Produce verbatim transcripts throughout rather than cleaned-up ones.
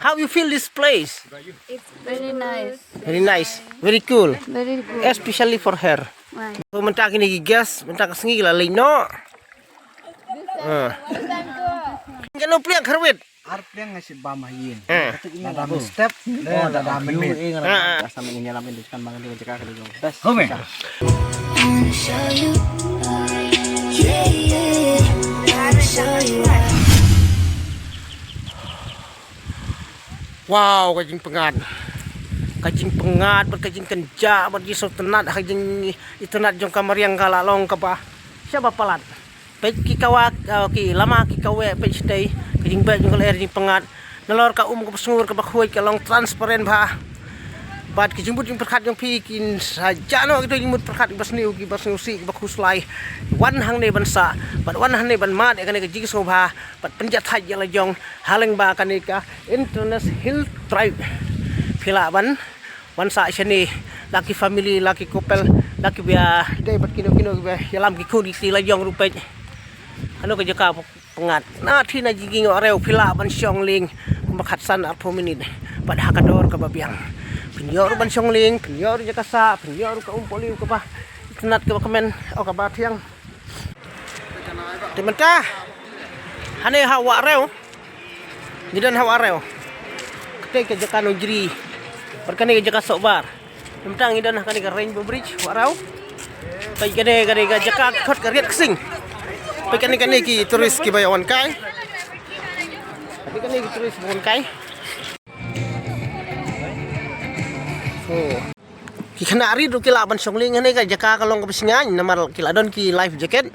How you feel this place? Very nice. Very nice, very cool, Very good. Especially for her. Why? So mynta kine ki guest, mynta ka sngi ki la leit noh. Ah. Kan u pliang kharwit. Ar pliang nga shi bam ha yin. Ah. Dada mynstep. Oh, dada mynmiet. Ah, ah. Asam ngin ïalam in duskan bang di jaka ka dei best. Home. Wanna show you. Yeah, yeah. Gotta show you. Wow, ka jingpyngngad. Ka jingpyngngad bad ka jingkynjah bad jingsngewtynnat ha ka jingitynnat jong ka mariang ka la long kaba shaba palat. Peit ki kawa, uh, ki lama ki kaweh, peit shatei, ka jingbeh jong ka lyer jingpyngngad. Nalor ka um kaba sngur kaba khuid ka long transparent bha. Bad ki jingmut jingpyrkhat jong phi kin sa jah noh kito ki jingmut pyrkhat kiba sniew, kiba sngewsih, kiba khuslai. Wan hangne ban sah bad wan hangne ban mad ïa kane ka jingsngewbha bad pynjahthait ïa la jong ha lyngba kane ka Indraness Hill Tribe. Phi lah ban wan sah shane la ki family, la ki couple, la kiba dei bad kino kino kiba ïalam ki khun ki kti la jong ruh peit. Hano ka jaka pyngngad. Na thik na jingïoh rew phi lah ban shong lieng kumba khatsan arphew minit. Bad ha ka dor kaba biang. Phin ïoh ruh ban shong lieng, phin ïoh ruh jaka sah, phin ïoh ruh ka um pohliew kaba itynnat kaba kmen, oh kaba thiang. Te mynta hane ha Wah Rew. Ngi don ha Wah Rew. Kata ka jaka Nongjri. Bad kane ka jaka Sohbar. Mynta ngi don ha kane ka Rainbow Bridge Wah Rew. Peit kane, kane ka jaka khot ka Riat Ksing. Peit kane, kane ki tourist kiba ïa wan kai. Peit kane ki tourist ba wan kai. So ki khynnah rit ruh ki lah ban shong lieng hane ka jaka ka long kaba shngaiñ namar ki la don ki life jacket.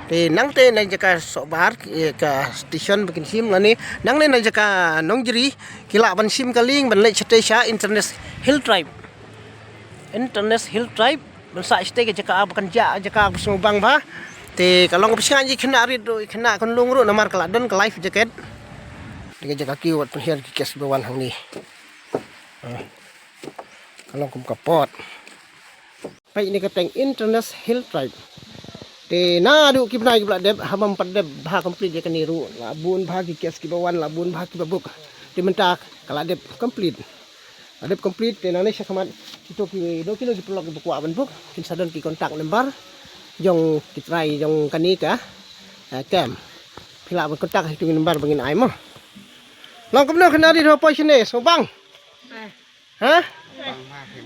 Te nangte na jaka Sohbar, eh, ka station ba kin shim lane nangne na jaka Nongjri ki lah ban shim ka lieng ban leit shatei sha Indraness Hill Tribe. Indraness Hill Tribe ban sah shatei ka jaka ba kynjah, jaka ba sngewbang bha. Te ka long kaba shngaiñ ïa ki khynnah rit ruh, ki khynnah khunlung ruh namar ka la don ka life jacket. Te ka jaka kiew wat pynhiar ki guest ba wan hangne. Ah. Ka long kum ka pot. Peit ne ka teng Indraness Hill Tribe. Te naduh ki bnai kiba la dep, haba ym pat dep bha complete ïa kane ruh, la bun bha ki guest kiba wan, la bun bha kiba book. Te mynta ka la dep complete. La dep complete te nangne shakhmat kito ki, kino kino ki paralok kiba kwah ban book, kin sa don ki contact number jong ki trai jong kane ka, eh, camp. Phi lah ban contact ha kito ki number ba ngin ai mo. Long kumno khynnah rit, ha poi shane sngewbang? Ha?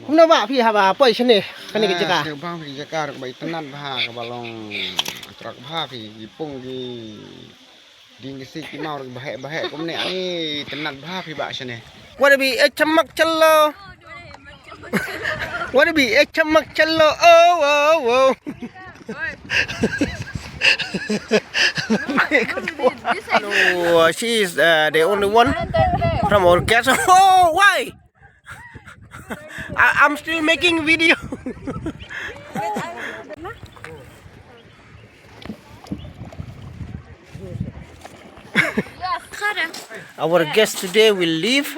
Kumno bah phi haba poi shane kane ka jaka? Sngewbang phi jaka ruh kaba itynnat bha, kaba long atrok bha, phi ipung ki dieng ki siej ki maw ruh baheh baheh kumne, ani itynnat bha phi bah shane. What a be a chamak chalo. What a be a chamak chalo. Oh, oh, oh. Oh, she is, uh, the only one from our guest. Oh, why? I, I'm still making video. Our guest today will leave,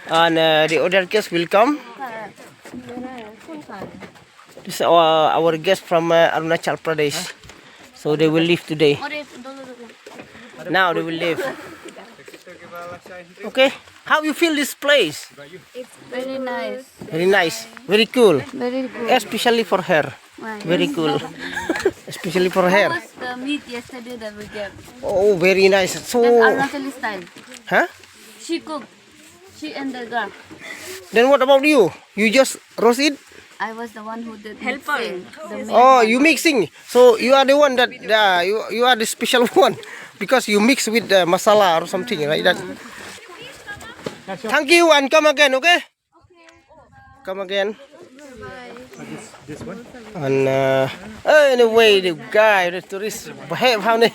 and, uh, the other guest will come. This is our, our guest from, uh, Arunachal Pradesh. So they will leave today. Now they will leave. Okay, how you feel this place? It's very nice. Very nice, very cool. Very good. Especially for her. Why? Very cool. Especially for How her. Was the meat yesterday that we get? Oh, very nice. That's So, Arunachali style. Huh? She cooked. She and the girl. Then what about you? You just roast it? I was the one who did helper. The meat. Oh, you mixing. So you are the one that, uh, you, you are the special one because you mix with the masala or something like that. Thank you and come again, okay? Come again. And, uh, anyway, the guy, the tourist, behave how ni.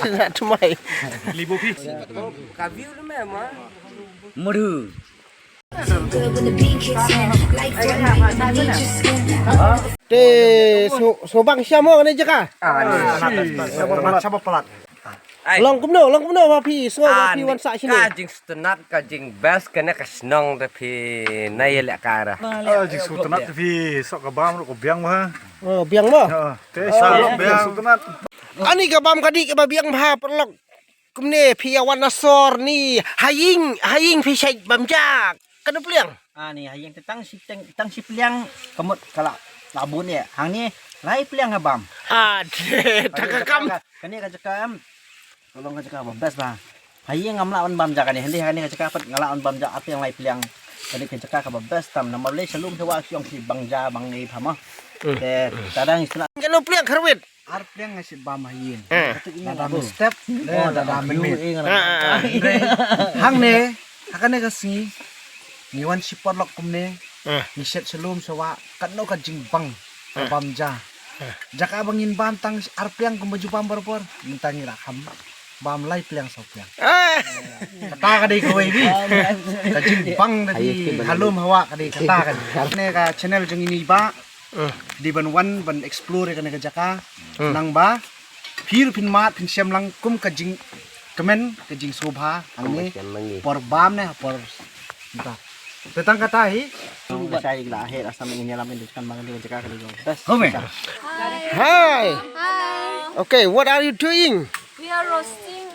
Not to my. Te so, so bang siamo ni jaka. Saba palat. Long kumno, long kumno ba phi, so ba phi wan sah shini. Ka jingsngewtynnat, ka jingbest kane ka shnong te phi nai leh kara. Jingsngewtynnat te phi sok ka bam ruh ka biang bha. Oh, biang mo. Te sa biang sngewtynnat. Ani ka bam ka dih kaba biang bha paralok. Kumne phi ïa wan na sor ni, ha ïing, ha ïing phi shait bam ja. Katno pliang? Ah, ni ha ïing te tang shi, tang, tang shi pliang ka mut ka la, la bun ïa. Hangne lai pliang ha bam. Ah, ta ka kam. Kane ka jaka em. Ka long ka jaka ba best ba. Ha ïing ngam lah ban bam ja kane. Hynrei ha kane ka jaka pat nga lah ban bam ja ar pliang lai pliang. Kane ka jaka kaba best tam. Namar lei shalum sha wa ki ong ki bang ja bang ei phama. Hmm. Te ta dang isla. Katno pliang kharwit? Ar pliang nga shait bam ha ïing. Hmm. Da dam step. Oh, da dam minit. Ah, ah, ah. Hangne ha kane ka sngi ngi wan shi paralok kumne. Hmm. Ngi shet shalum sha wa katno ka jingbang ka bam ja. Jaka ba ngin bam tang ar pliang kumba ju bam barabor. Mynta ngi la kham bam lai pliang saw pliang. Ah. Kata ka dei kawei bi. Ka jingbang da di halum hawa ka dei kata ka dei. Ne ka channel jong ini ba. Hmm. Di ban wan ban explore kane ka jaka. Hmm. Nang ba phi ruh phin mad phin shem lang kum ka jingkmen ka jingsngewbha hangne. Por bam ne por. Mynta. Te tang kata hi. Ba shai la he asam ngi ïalam in kan bang ka jaka ka dei. Best. Home. Hi. Hi. Okay, what are you doing? We are roasting.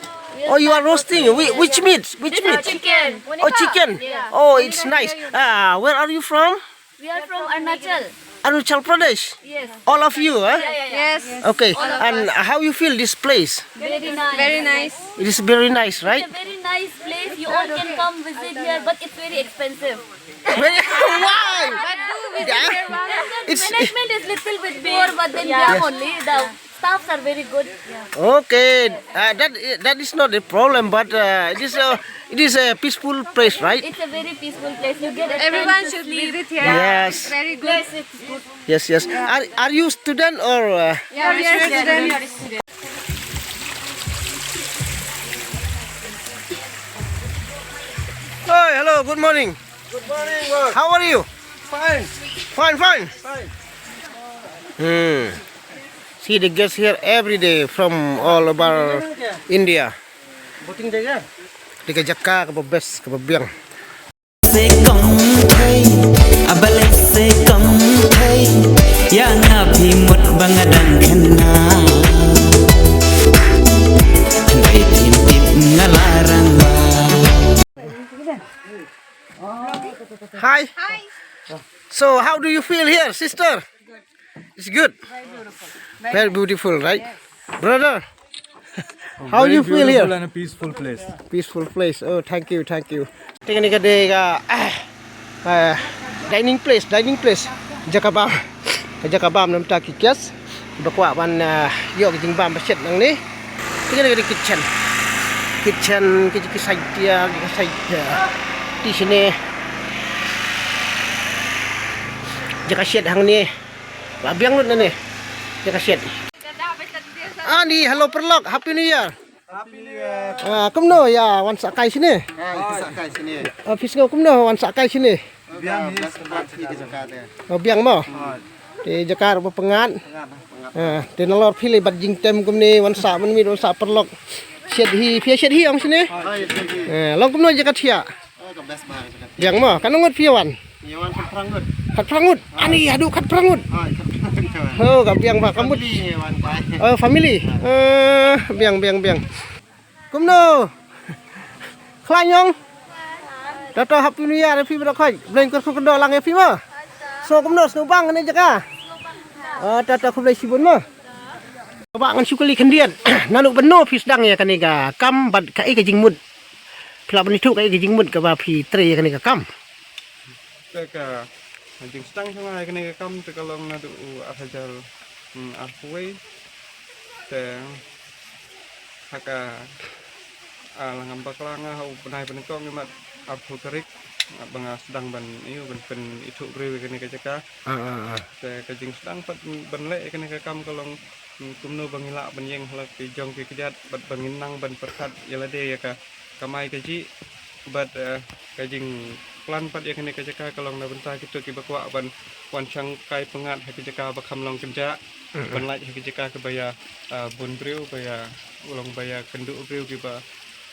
Oh, you are roasting. Whi- Which meat? Which meat? Chicken. Oh, chicken. Yeah. Oh, it's nice. Ah, where are you from? We are from Arunachal. Arunachal Pradesh. Yes. All of you, eh? Yeah, yeah, yeah. Yes. Okay. And how you feel this place? Very nice. Very nice. It is very nice, right? It's a very nice place. You all can come visit here, but it's very expensive. Very, why? But do visit here once. And the management is little bit poor, but then we are only the staffs are very good. Yeah. Okay, uh, that i- that is not a problem, but uh, it is a it is a peaceful place, right? It's a very peaceful place. You get a time to sleep. Everyone should visit here. Yes. It's very good. Yes, it's good. Yes, yes. Are are you student or? Uh... Yeah, we are students. Hi, hello, good morning. Good morning, boss. How are you? Fine. Fine, fine. Fine. Hmm. See the guests here every day from all over India. Booking jagah. Di ka jaka kaba best kaba biang. Se kong thei, abale se kong thei, ïa nga phi mut ba nga dang khynnah. Hynrei phim tip nga la rangbah. Hi. Hi. So, how do you feel here, sister? It's good. Very beautiful, right? Brother, how you feel here? Very beautiful and a peaceful place. Peaceful place. Oh, thank you, thank you. Te kane ka dei ka, ah, ah, dining place, dining place. Jaka bam. Ka jaka bam namar ki guest ba kwah ban, ah, ïoh ka jingbam ba shet nangne. Te kane ka dei kitchen. Kitchen, ki, ki side tiar, ki side tiar. Te shane. Jaka shet hangne. La biang lut nangne. Jaka shet. Ani, hello paralok, Happy New Year. Happy New Year. Ah, kumno ïa wan sah kai shane? Ah, ïa sah kai shane. Ah, phi sngew kumno wan sah kai shane? Biang hi. Oh, biang mo. Te jaka ruh ba pyngngad. Ah, te nalor phi lei bad jingtem kumne wan sah mynmiet wan sah paralok. Shet hi, phi shet hi ong shane? Ah, long kumno jaka thiah? Oh, ka best ba. Biang mo, katno ngut phi wan? Ïa wan khatphra ngut. Khatphra ngut. Ani, haduh khatphra ngut. Ah, khatphra ngut. Oh, ka biang ba ka mut. Family wan kai. Oh, family. Eh, biang, biang, biang. Kumno? Khlaiñ ong. Tata Happy New Year phi baroh khoit. Blei kyrkhu kyrdoh lang ïa phi mo. So kumno sngewbang kane jaka? Ah, tata khublei shibun mo. Ba ngan shu kylli khyndiat. Naduh mynno phi sdang ïa kane ka kam bad kaei ka jingmut? Phi lah ban ïathuh kaei ka jingmut kaba phi trei ïa kane ka kam? Te ka jingsdang jong nga ïa kane ka kam te ka long naduh u ar hajar, hmm, arphew wei. Te ha ka, ah, la ngam bakla nga ha u bnai ba nyngkong imat arphew tarik, ah, ba nga sdang ban ïoh ban pynithuh briew ïa kane ka jaka. Ah, ah, ah. Te ka jingsdang pat ban leh ïa kane ka kam ka long, hmm, kumno ba ngi lah ban ïeng ha la ki jong ki kjat bad ba ngin nang ban pyrkhat ïa lade ïa ka kamai kajih bad, eh, ka jingplan pat ïa kane ka jaka ka long na bynta kito kiba kwah ban wan shangkai pyngngad ha ki jaka ba kham long kynjah, ban lait ha ki jaka kiba ïa, eh, bun briew, ba ïa long ba ïa kynduh briew kiba,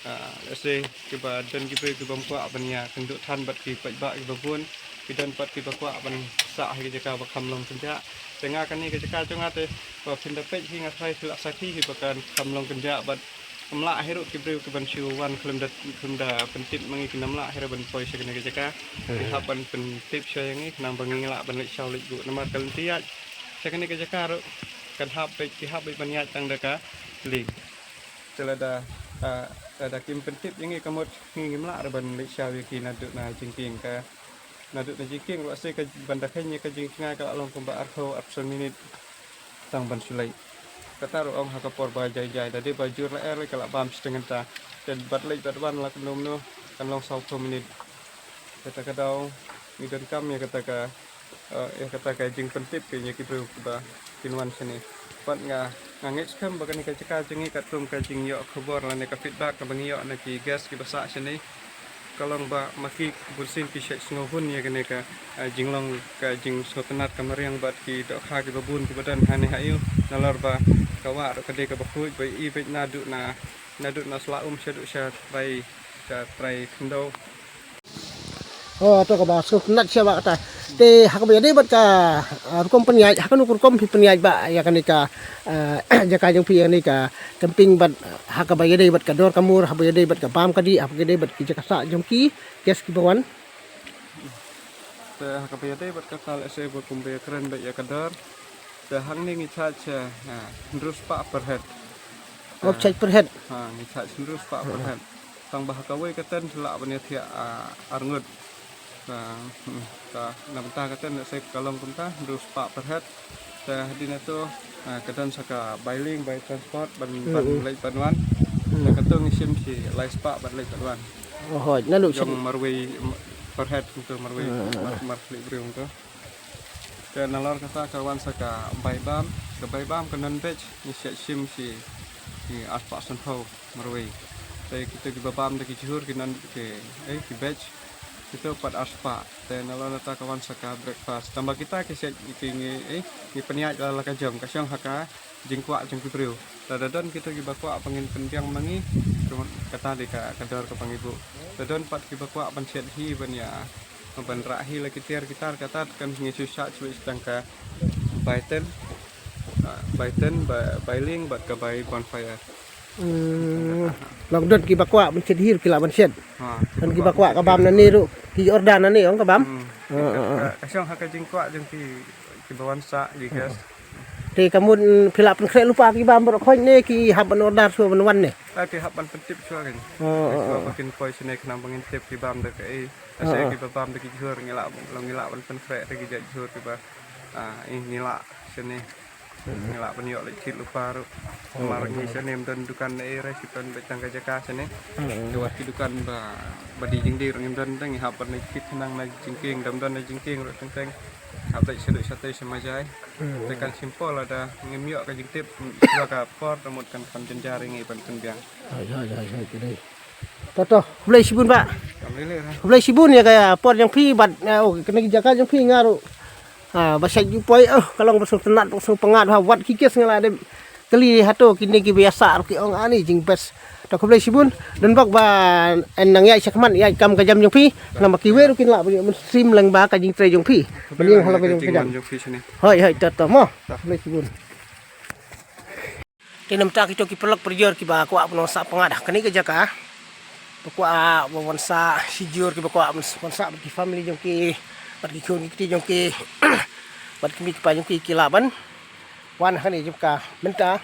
eh, let's say kiba don ki briew kiba ym kwah ban ïa kynduh than bad ki paidbah kiba bun, ki don pat kiba kwah ban sah ha ki jaka ba kham long kynjah. Te nga kane ka jaka jong nga te ba phin da peit hi nga tharai phi lah sakhi hi ba kan kham long kynjah bad Ym lah hi ruh ki briew ki ban shu wan khlem da, khlem da pyntip ma ngi, ki nym lah hi ruh ban poi sha kane ka jaka. Ki hap ban pyntip sha ïa ngi khnang ba ngi lah ban leit shaw leit buh, namar ka lynti ïaid sha kane ka jaka ruh kan hap beit, ki hap beit ban ïaid tang da ka lieng. Te lada, ah, lada kim pyntip ïa ngi ka mut, ngi ngim lah ruh ban leit shaw ïa ki naduh na jingkieng. Ka naduh na jingkieng ruh, lehse ka ban da kheiñ ïa ka jingjngai ka la long kumba arphew arphew san minit tang ban shu leit. Kata ruh ong ha ka por ba jai jai, da dei ba jur lyer lei ka la bam shiteng kynta. Te bad leit bad wan la kumno kumno kan long sawphew minit. Kata ka daw ngi donkam ïa kata ka, eh, ïa kata ka jingpyntip ïa ki briew kiba kin wan shane. Pat nga, nga ngeit skhem ba kane ka jaka jong ngi katkum ka jingïoh khubor lane ka feedback kaba ngi ïoh na ki guest kiba sah shane, ka long ba ma ki bunsien ki shait sngewhun ïa kane ka, eh, jinglong ka jingsngewtynnat ka mariang bad ki dohkha kiba bun kiba don hangne ha ïew, nalor ba ka wah ruh ka dei kaba khuid ba i beit naduh na, naduh na sla um shaduh sha trai, sha trai khyndew. Oh, to kaba sngewtynnat sha ba kata. Te ha kaba ïadei bad ka, ah, rukom pynïaid, ha kano ka rukom phi pynïaid ba ïa kane ka, ah, jaka jong phi ïa kane ka camping bad, ah, ha kaba ïadei bad ka dor ka mur, ha kaba ïadei bad ka bam ka dih, ha kaba ïadei bad ki jaka sah jong ki guest kiba wan. Te ha kaba ïadei bad kata lehse ba kumba ïakren bad ïa ka dor. Te hangne ngi charge, ah, hynriew spah per head. Oh, charge per head. Ha, ngi charge hynriew spah per head. Tang ba ha kawei ka tent lah ban ïathiah, ah, arngut. Ka, hmm, ka na bynta ka tent lehse ka long kumta hynriew spah per head. Te hadien to, ah, ka don sa ka bai lieng, bai transport ban, ban leit ban wan. Te kato ngi shim shi lai spah ban leit ban wan. Oh, hooid, naduh jong marwei, m-, per head kumto marwei, mar, mar khlieh briew kumto. Te nalor kata ka wan sa ka bai bam, ka bai bam ka non-veg ngi shah shim shi, shi ar spah sanphew marwei. Te kito kiba bam da ki jhur ki non, ki, eh, ki veg, kito pat ar spah. Te nalor kata ka wan sa ka breakfast. Tang ba kita ki shah ki ngi, eh, ngi pynïaid la la ka jong, ka shong ha ka jingkwah jong ki briew. Lada don kito kiba kwah ba ngin pynbiang ma ngi, kata dei ka, ka dor kaba ngi buh. Lada don pat kiba kwah ban shet hi ban ïa, ban rah hi la ki tiar ki tar, kata kan ngi shu shah shu tang ka bai tent, ah, bai tent, bai, bai lieng bad ka bai bonfire. Hmm. Long don kiba kwah ban shet hi ruh ki lah ban shet. Ha, don kiba kwah ka bam nangne ruh ki order nangne ong ka bam. Hmm. Ah, ah, ah. Ka, ka shong ha ka jingkwah jong ki, kiba wan sah ki guest. Te ka mut, mm, phi lah pynkhreh lypa ki bam baroh khoit ne ki hap ban order shuwa ban wan ne? Ah, ki hap ban pyntip shuwa kan. Oh, oh, shuwa oh. Ba kin poi shane khnang ba ngin tip ki bam da kaei. Lehse kiba bam da ki jhur ngi lah, long ngi lah ban pynkhreh da ki jait jhur kiba, ah, eh, ngi lah shane. Ngi lah ban ïoh leit thied lypa ruh. Namar ngi shane ym don dukan ne ei re, shi don beit tang ka jaka shane. Te wat ki dukan ba, ba die jingdie ruh ngim don, te ngi hap ban leit thied khnang na jingkieng, dam don na jingkieng ruh teng teng. Hap leit shaduh shatei sha Majai. Te kan shim por lada ngim ïoh ka jingtip shuwa ka por, te mut kan kham jynjar ïa ngi ban pynbiang. Hooid, hooid, hooid, hooid, te dei. To, to, khublei shibun bah. Kam lei lei. Khublei shibun ïa ka por jong phi bad, eh, oh, kane ka jaka jong phi nga ruh. Ah, ba shait ju poi, oh, ka long ba sngewtynnat, ba sngewpyngngad, ha, wat ki guest nga la dep kylli hato kine kiba ïa sah ruh ki ong ani jingbest. To khublei shibun, don bok ba, eh, nang ïaid shakhmat, ïaid kam ka jam jong phi, namar kiwei ruh kin lah ban ïoh mynsiem lang ba ka jingtrei jong phi. Ban ïeng ha la ka jong ka jam. Hooid, hooid, to, to, mo. To. Khublei shibun. Te namar kito ki paralok parajor kiba kwah ban wan sah pyngngad ha kane ka jaka, ba kwah ban wan sah, shijur kiba kwah ban wan sah bad ki family jong ki, bad ki khun ki kti jong ki, bad ki kmie ki kpa jong ki, ki lah ban wan ha kane jaka mynta,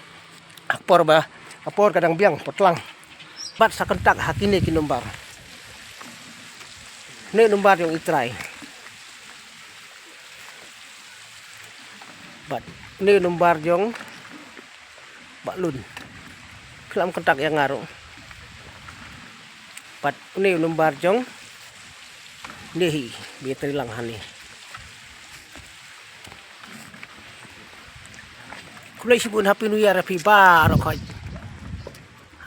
ha ka por ba, ha ka por ka dang biang, por tlang. Bad sa contact ha kine ki number. Une u number jong i trai. Bad une u number jong Bah Lun. Phi lah ban contact ïa nga ruh. Bad une u number jong Nehi, ba ïa trei lang hangne. Khublei shibun, Happy New Year ïa phi baroh khoit.